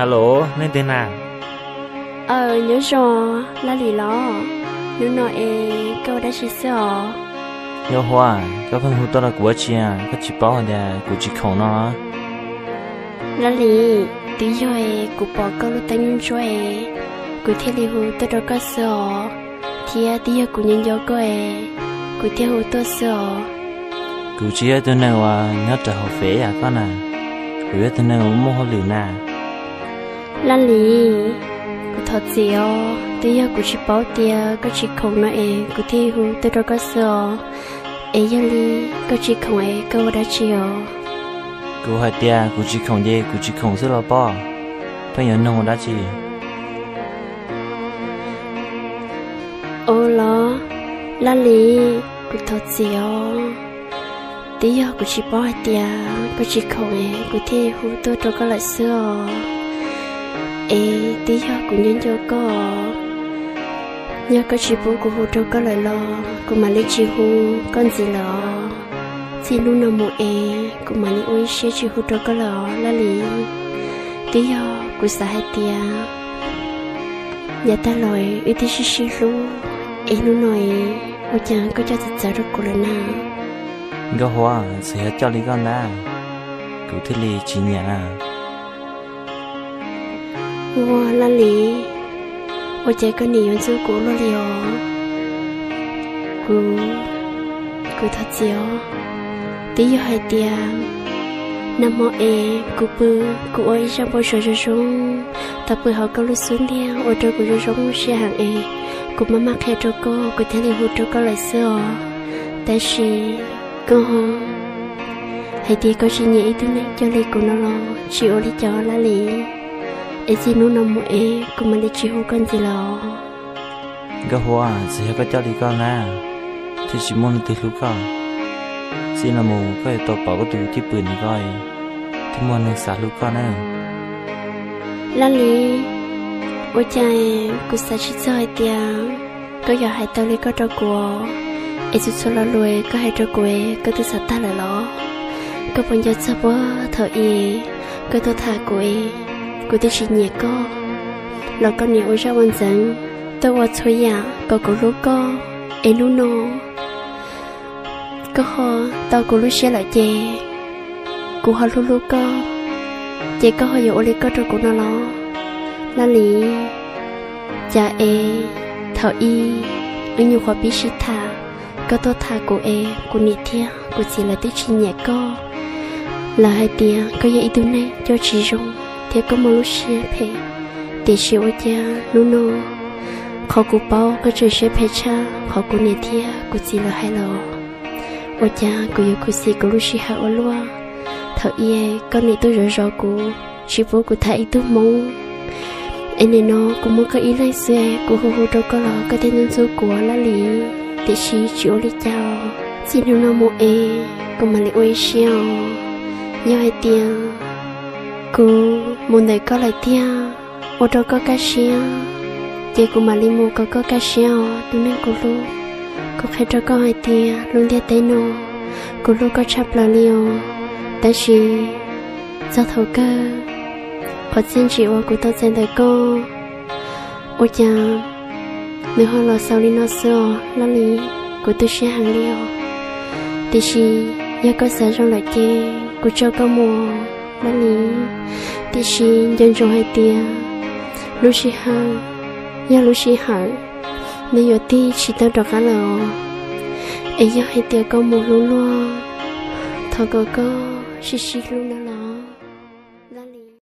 Alo, leej twg na? Aw, nyob zoo, Laj Lis los? Hnub no es koj ua dab tsi xwb os? Nkauj Huab, koj pheej hu tuaj rau kuv ua tsi? Koj tsis paub hais tias kuv tsis khoom no? Laj Lis, twb yog es kuv pom koj lub teeb ntsuab es kuv thiaj li hu tuaj rau koj xwb os, thiab twb yog kuv nco nco koj es kuv thiaj hu tuaj xwb os. Kuv tsis yog ib tug neeg uas nyob rau hauv fem yam koj na, kuv yog tus neeg uas muaj hauj lwm na. Laj Lis, kuv thov txim os, twb yog kuv tsis paub tias koj tsis khoom no es kuv thiaj hu tuaj rau koj xwb os. Es yog li koj tsis khoom es koj ua dab tsi os? Kuv hais tias kuv tsis khoom ces kuv tsis khoom xwb los pob, pheej yuav nug ua dab tsi? Ua los, Laj Lis, kuv thov txim os, twb yog kuv tsis paub hais tias koj tsis khoom es kuv thiaj hu tuaj rau koj lawm xwb os. Es twb yog kuv nco nco koj, yog koj tsis pub kuv hu rau koj lawm los kuv mam li tsis hu koj ntxiv lawm os. Txij hnub no mus es kuv mam li ua ib siab tsis hu rau koj lawm os Laj Lis. Twb yog kuv xav hais tias yav tag los wb twb sib sib hlub, es hnub no es ua cas koj coj txawv txawv rau kuv lawm na? Nkauj Huab, txawm yog coj li koj ntag, kuv thiaj li tsis nyiam na. Ua Laj Lis, ua cas koj nim yuav ntxub kuv luaj li os? Kuv, kuv thov txim os. Twb yog hais tias nag hmo es kuv pw, kuv ua ib zaj npau suav zoo zoo tau pw hauv koj lub xub ntiag ua rau kuv zoo zoo siab heev es kuv maj maj qhia rau koj kuv thiaj li hu rau koj lawm xwb os. Tab sis koj hais tias koj tsis nyiam ib tug neeg coj li kuv no los tsis ua li cas Laj Lis. Es txij hnub no mus es kuv mam li tsis hu koj ntxiv lawm os. Nkauj Huab, txawm yog koj coj li koj na, thiaj tsis muaj leej twg hlub koj. Txij no mus koj yuav tau pom koj tus cwj pwm ntawm koj, thiaj muaj neeg xav hlub koj na. Laj Lis, ua cas kuv xav tsis txog hais tias koj yuav hais tau li koj rau kuv, es txhua txhua lo lus koj hais rau kuv koj twb xav tag lawm los? Koj puas nco txog puag thaum ub koj tuaj tham kuv, kuv twb tsis nyiam koj los koj nim ua zaj ua ntxeev tuaj ua txhua yam kom kuv hlub koj, es hnub no koj ho tau kuv lub siab lawm ces kuv ho hlub hlub koj, ces koj ho yuav ua li koj rau kuv no los? Laj Lis, cas es thaum ub wb nyuam qhuav pib sib tham, koj tuaj tham kuv es kuv niam thiab kuv txiv lawv twb tsis nyiam koj. Lawv hais tias koj yog ib tug neeg coj tsis zoo thiab koj muaj lub siab phem. Tiam sis ua cas hnub no qhov kuv paub koj tseem siab phem tshaj qhov kuv niam thiab kuv txiv lawv hais los? Ua cas kuv yuav khuv xim kuv lub sij hawm ua luaj? Thaum ub koj nim tuaj zov zov kuv, tsis pub kuv tham ib tug hmoob, es nim no kuv muaj koj ib leeg xwb, kuv hu hu rau koj los koj thiaj ntxub ntxub kuv Laj Lis. Tiam sis tsis ua li cas, txij hnub no mus es kuv mam li ua ib siab os. Yog hais tias kuv mus ntawm koj lawm tiag, ua rau koj kaj siab, ces kuv mam li mus kom koj kaj siab os tus neeg kuv hlub. Kuv qhia rau koj hais tias lub ntiaj teb no kuv hlub koj tshaj plaws li os. Tab sis txog thaum kawg, qhov txiaj ntsim uas kuv tau txais ntawm koj, ua cas nws ho los xaus li no xwb os Laj Lis. Kuv tu siab heev li os. Tiam sis yog koj xav zoo lawm ces kuv tso koj mus, Laj Lis. Tiam sis nco ntsoov hais tias lub sij hawm yog lub sij hawm, nws yuav tig tsis tau rov qab lawm os. Es yog hais tias koj mus hlub luag, thov kom koj sib sib hlub no los.